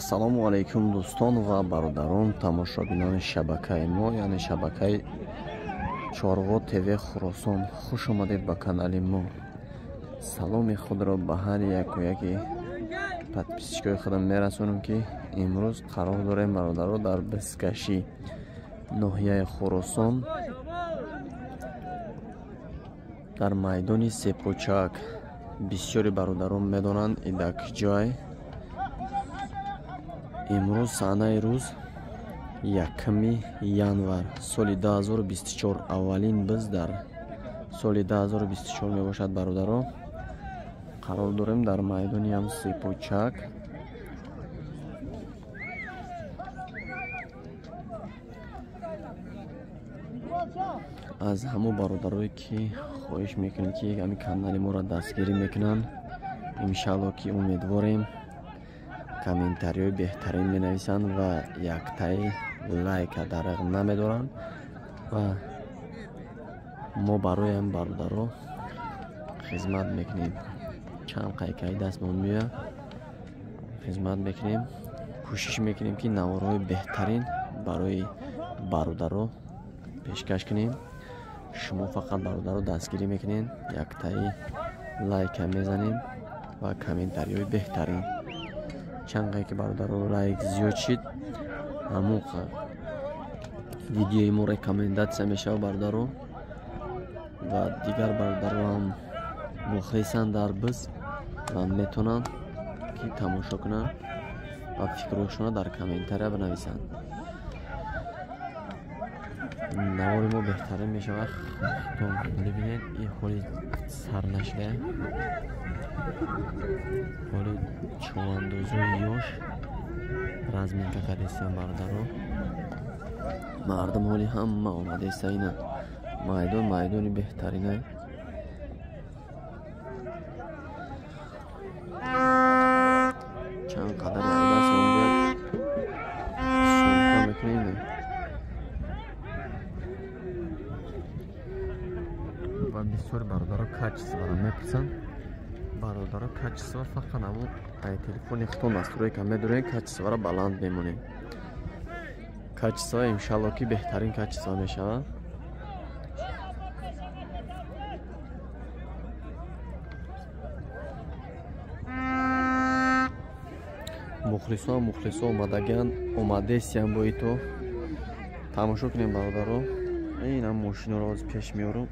Ассалому алайкум дӯстон ва бародарон, тамошобинони шабакаи мо, яъне шабакаи Чорво ТВ Хуросон. Хуш омадед ба канали мо. Саломи худро ба ҳар яку яки подписчикои худам мерасонам, ки имрӯз қарор дорем, бародаро, дар бизкашӣ ноҳияи Хуросон дар майдони Сепочак. Бисёри бародарон медонанд идак ҷой. Имрӯз саҳнаи рӯз 1 январ соли 2024, аввалин биз дар соли 2024 мебошад, бародаро. Қарор дорем дар майдони ҳам Сепочак. Аз ҳамо бародарое ки хоҳиш мекунем, ки ҳамин канали моро дастгирӣ мекунанд, иншаалло ки умедворем комментариҳои беҳтарин менависанд ва яктаи лайка дарақ намедоранд ва мо барои ҳам бародаро хизмат мекунем. Чанд қайкаи дастмон меояд, хизмат мекунем, кӯшиш мекунем, ки наворҳои беҳтарин барои бародаро пешкаш кунем. Шумо фақат бародаро дастгирӣ мекунед, яктаи лайка мезанем ва комментариҳои беҳтарин. Чанд қай ки бародаро лайк зиёд шид, ҳамон видеои мо рекомендатсия мешавад бародаро, ва дигар бародаро ҳам мухлисанд дар биз ва метавонанд ки тамошо кунанд ва фикрҳошонро дар комментария бинависанд. Навори мо беҳтарин мешавад. Бибинед, ин ҳоли сар нашуда, ҳоли човандозои ёш разминка кардестиям бародаро. Мардум ҳоли ҳама омадеста. Ина майдон майдони беҳтарина. Чанд қадар даст омад сумка мекунем ва бисёр бародаро качествора мепурсанд. Бародаро, качество фақат ҳамон ай телефони худтон настройка медорем, качествора баланд мемонем. Качество иншалло ки беҳтарин качество мешавад. Мухлисо мухлисо омадагиан, омадесиян бо ито. Тамошо кунем, бародаро. Инам мошиноро ҳозир пеш меорам.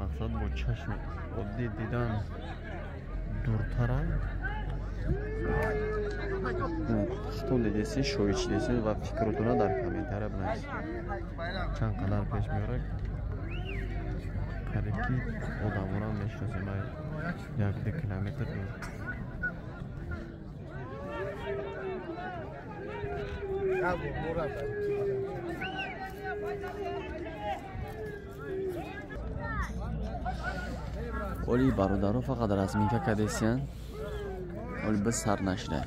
Мақсад бо чашми оддӣ дидан дуртара. Худтон дидесин, шоҳид шидесин ва фикротона дар комментария бинависед. Чанд қадар пеш меорад, қариб ки одамонам мешиносем, 1-2 километр дур. Оли бародаро фақат разминка кардесиян, оли биз сар нашуда.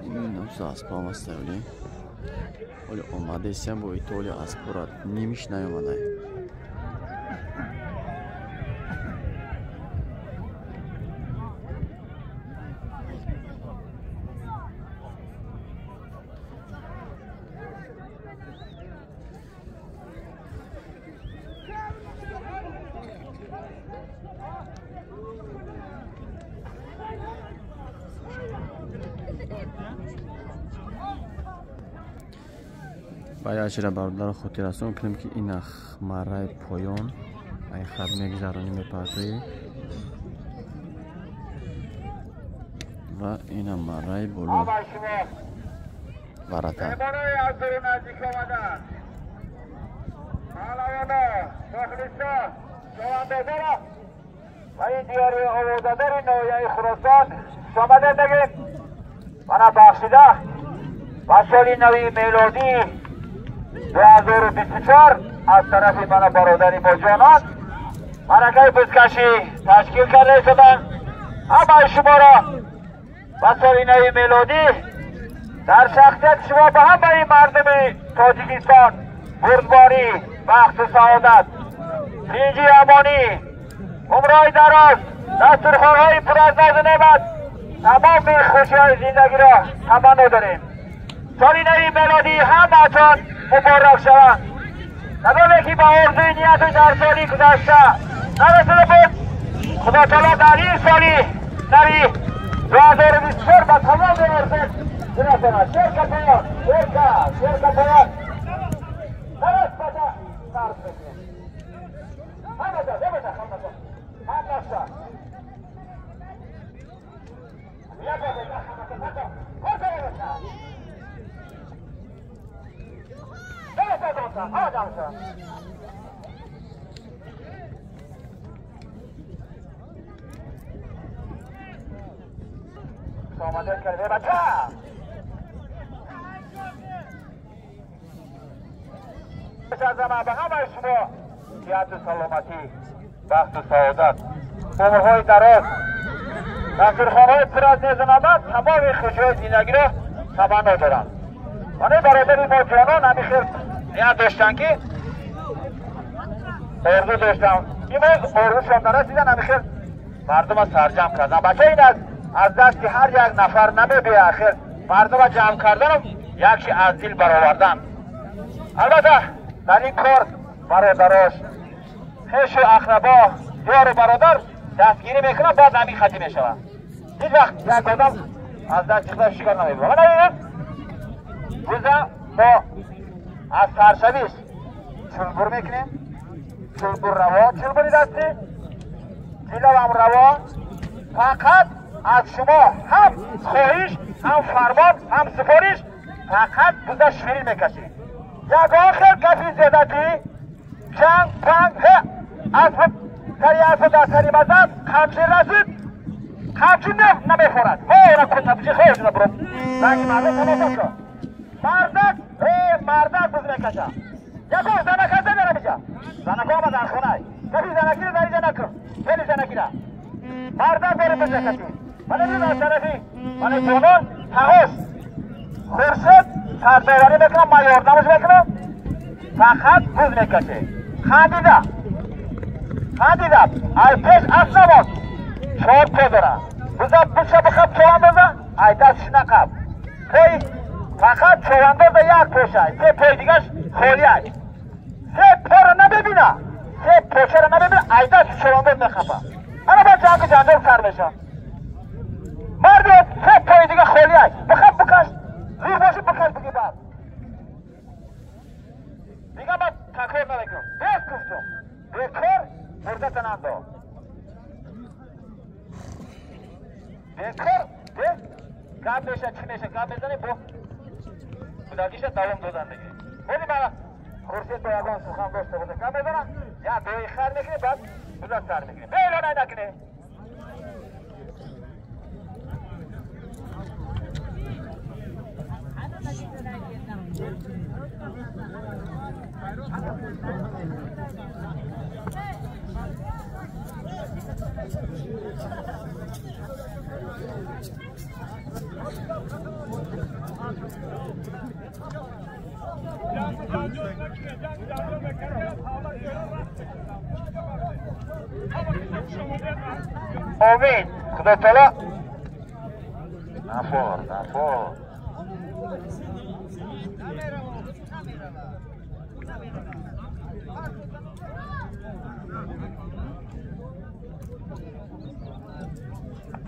Инамсо аспам аста, оли оли омадесиян бо ито, оли аспора нимиш наёмадай. Ва ячира бародаро хотиррасон кунем, ки ин марраи поён ай хат мегузаронӣ мепартоӣ ва ина марраи боло варата. Ва ин диёри овозадори ноҳияи Хуросон шомада дагем. Мана бахшида ба соли нави мелодӣ 2024 аз тарафи мана бародари боҷонон маракаи бузкашӣ ташкил карда шуданд. Ҳамаи шуморо ба соли нави мелодӣ дар шахсияти шумо ба ҳамаи мардуми Тоҷикистон бурдборӣ, Бахту саодат, тинҷи амонӣ, умрҳои дароз, дастурхонҳои пур аз нозу неъмат, тамоми хушиҳои зиндагиро таманно дорем. Соли нави мелодӣ ҳамаатон муборак шаванд. Кадоме ки ба орзуи нияту дар соли гузашта нарасида буд, Худо таоло дар ин соли нави 2024 ба тамоми орзу бирасонад. Шерка поён, шерка, шерка поён. Нарас бача сарф мекунем. Ҳамаҷа, бебаша, ҳамаҷа. Ҳамаҷа. Як бача, ҳамаҷа, бача. Куҷо бача? Бебаша, бача, ҳамаҷа, бача. Омода карда бача. Аз ма ба ҳамаи шумо сиҳату саломатӣ, бахту саодат, умрҳои дароз, дастурхонҳои пур аз незу неъмат, тамоми хушиҳои зиндагиро таманно дорам. Мане бародари мо ҷонон ҳамин хел ният доштанд ки орзу доштанд. Имрӯз орзушон нарасидан, ҳамин хел мардума сарҷамъ карданд. Бача ин аз дасти ҳар як нафар намебиёяд, ахир мардума ҷамъ кардану якши аз дил баровардан. Албатта дар ин кор бародарош, хешу ақрабо, ёру бародар дастгирӣ мекунанд, баъд ҳамин хатӣ мешавад. Ҳеҷ вақт як одам аз дасти худаш шикор намебарад. Мана бинед, рӯза мо аз саршавиш чулбур мекунем, чулбур раво, чулбури дастӣ, ҷилавам раво. Фақат аз шумо ҳам хоҳиш, ҳам фармон, ҳам супориш, фақат буза ширин мекашед. Ягон хел гапи зиёдатӣ, чанг панг, ҳе асб сари асб дар сари мазан қамчин расид, қамчин намефорад. Ҳора кутабҷи хоҳишна буром. Занги мардак тамошо шуд. Мардак, мардак буз мекаша. Ягон занак ҳаст намерам иҷа. Занако ҳама дар хонай. Гапи занакиро дар иҷа накун. Хеле занакира. Мардак дорем буз мекашид. Мана бинед аз тарафи мана ҷонон тағош Хуршед сардоварӣ мекунам, ман ёрдамаш мекунам, фақат буз мекаше. Хандида, хандида, ай пеш асп намонд, чор по дора. Буза буша бихаб човандоза, ай дастш нақаб. Пой фақат човандоза як пошай, се пои дигаш холиай. Се пора намебина, се пошара намебина, ай дасти човандоз мехапа. Ана баъд ҷангу ҷанҷол сар меша. Марди се пои дига холиай, бихаб бикаш, зур боши бикаш биги баъд. Дига ман такрор намекунам. Бес гуфтум. Бекор мурдата нандо. Бекор бес гап меша, чӣ меша, гап мезанем, бо кӯдакиша давом додан мегирем. Бози мана Хуршед бо ягон сухан дошта боша гап мезанам, як дуои хайр мекунем, баъд буза сар мекунем. Беэлонай накунем. Омин. Худо таоло нафор, нафор.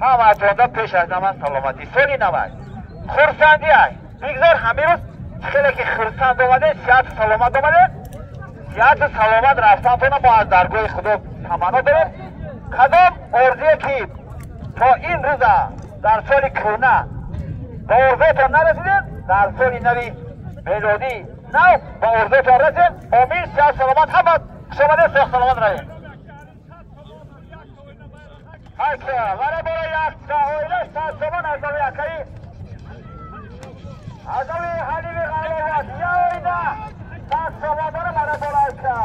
Ҳамаатонда пеш аз ҳама саломатӣ, соли навай, хурсандӣ ай. Бигзор ҳамин рӯз хеле ки хурсанд омадед, сиҳату саломат омадед, сиҳату саломат рафтантона мо аз даргоҳи Худо таманно дорем. Кадом орзуе ки то ин рӯза дар соли кӯҳна ба орзуятон нарасидед, дар соли нави мелодӣ нав ба орзуятон расед. Омин, сиҳату саломат, ҳама хушомадед, сиҳату саломат равед. Ҳайса, вара бора як оила сад сомон аз нави акаи аз нави Ҳалими Ғаловат я оила сад сомон дора мара бора айса.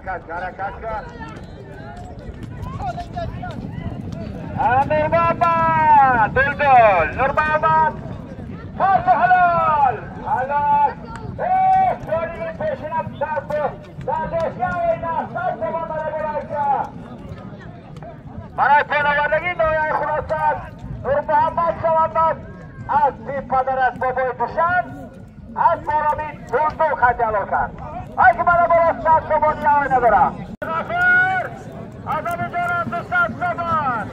حرکت حرکت کن. نور محمد دلدل نور محمد پاس حلال حلال. ای پیشینم برای پناهندگی نویای خراسان نور محمد شونداد از بی پدر از بابای دوشن از مرامی دلدل خط حلال کرد. ای که برای برای 100 تومانی آوای ندارم. غفور آزادی دارم 200 تومان.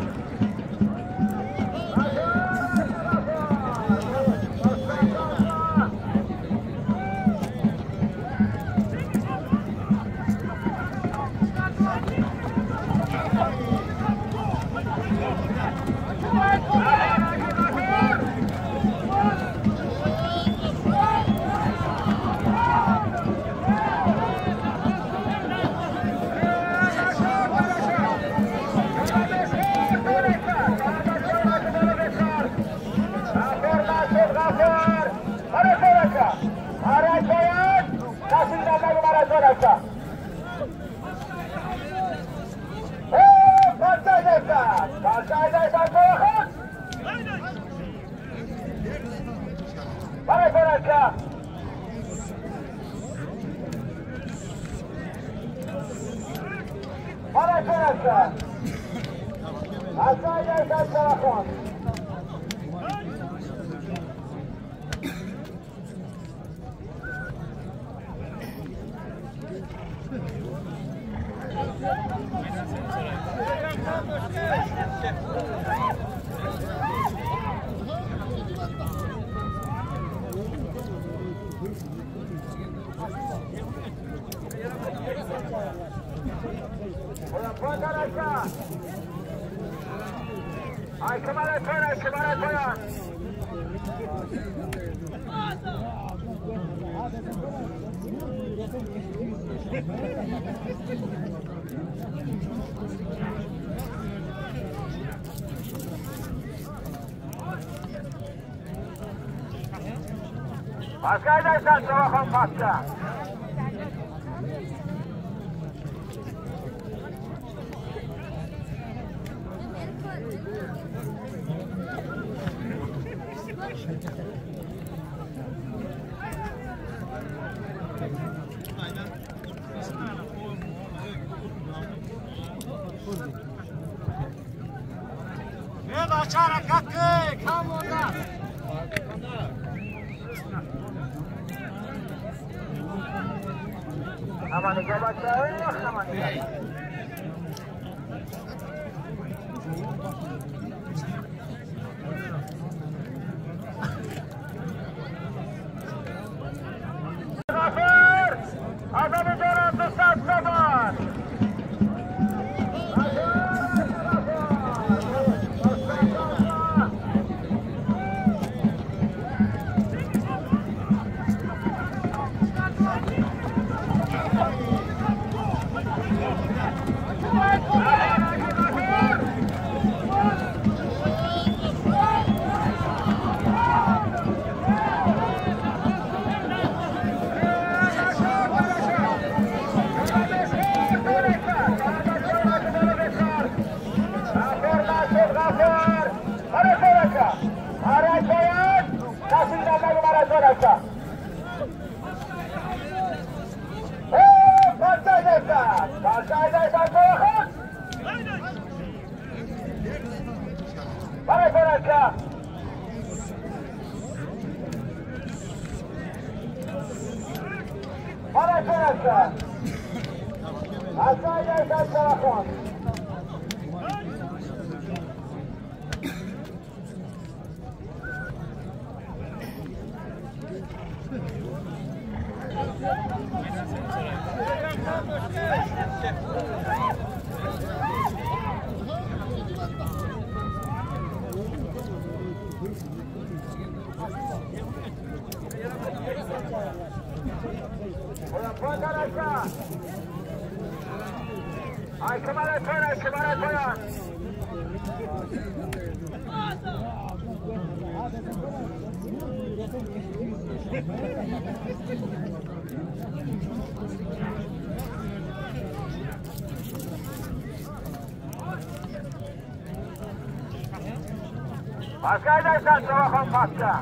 Паскайдайсан, Чоғахон, паска.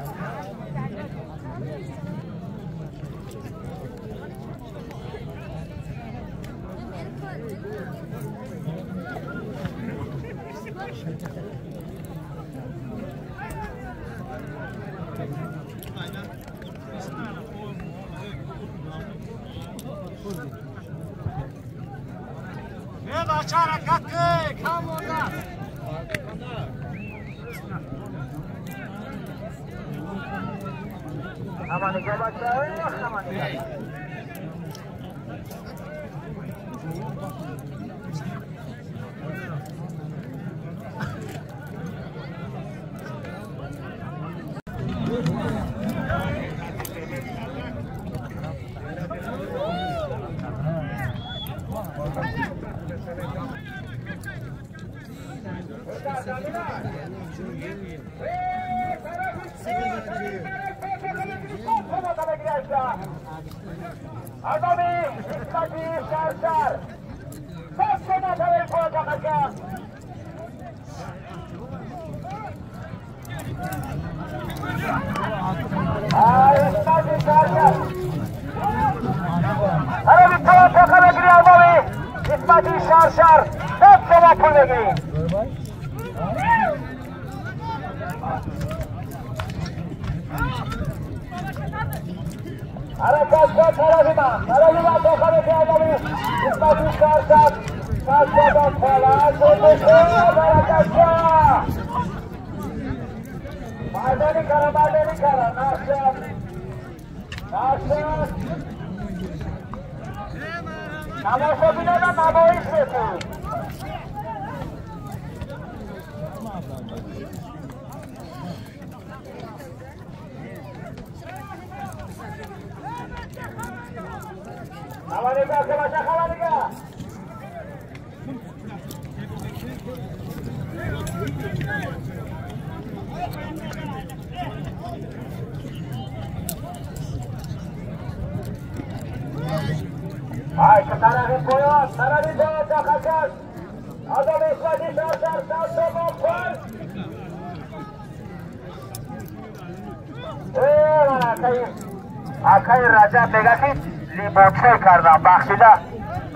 Акаи Раҷаб мегӯяд, ки либосча кардам, бахшида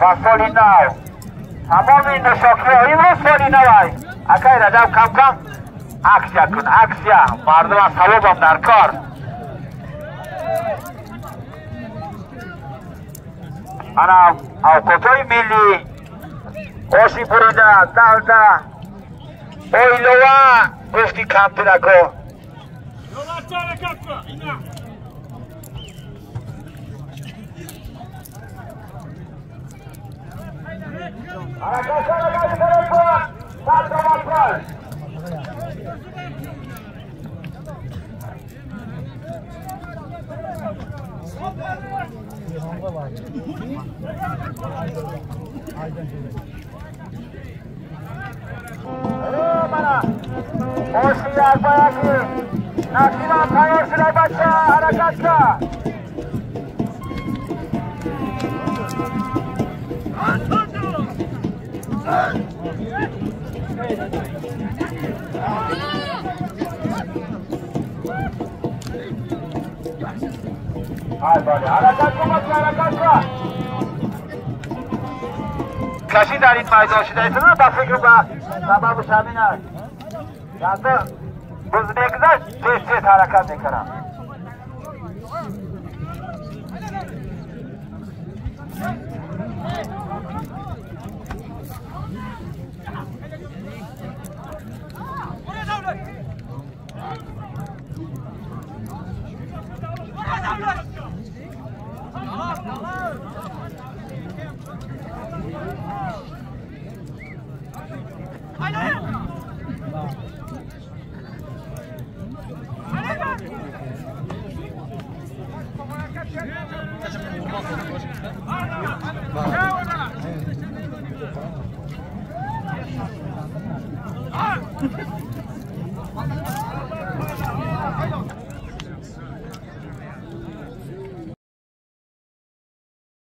ба соли нав. Тамоми нӯшокиҳо имрӯз соли навай. Акаи Раҷаб, кам-кам аксия кун, аксия. Мардум аз савобам дар кор. Ана авқотҳои миллӣ, оши бурида, далда, оилова, гуфти кампирако. Каши дар ин майдон шуда ба фикр ба сабабу ҳамин аст. Янда буз мегузашт, тез тез ҳаракат мекардам.